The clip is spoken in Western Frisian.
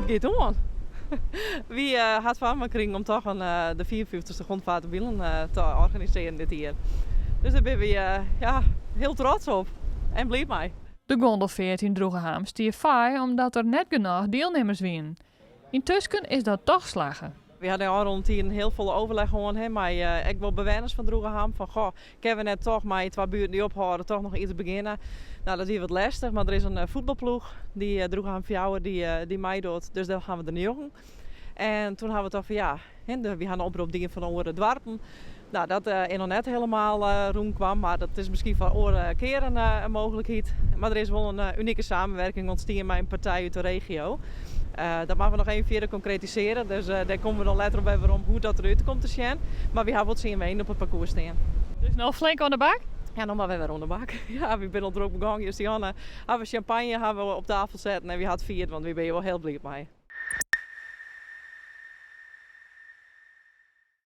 It giet oan. Wy ha it foar krigen om toch de 54ste Gondelvaart op Wielen te organisearjen dit jier. Dus dêr binne wy, ja, hiel trots op en bliid mei. De gondelfeart yn Droegeham stie faai omdat der net genôch dielnimmers wienen. Yntusken is dat dochs slagge. Wy ha de ôfrûne tiid hiel folle oerlis hân, hè, mei ek wol bewenners fan Droegeham. Fan, goh, kinne we net toch mei twa buerten dy't ophâlde, toch noch yts begjinne? No, dat wie wat lestich, mar der is in fuotbalploech, dy Droegeham 4, dy't meidocht. Dus dêr ha we der njoggen. En doe ha we tocht fan ja, hè, wy ha in oprop dien fan oare doarpen. No, dat is noch net hielendal rûn kaam, mar dat is miskien foar oare kearen in mooglikheid. Mar der is wol in unike samenwerking ûntstien mei in partij út de regio. Dat moatte we noch even fierder konkretisearje, dus dêr komme we dan letter op wer werom hoe't dat derút komt te sjen. Mar wy ha wol 10 weinen op it parkoers stean. Dus no flink oan de bak? Ja, no mar wer oan de bak. Ja, wy binne al drok begûn. Justianne, ha we sjampanje ha we op tafel setten en wy ha it fierd, want wy binne wol hiel bliid mei.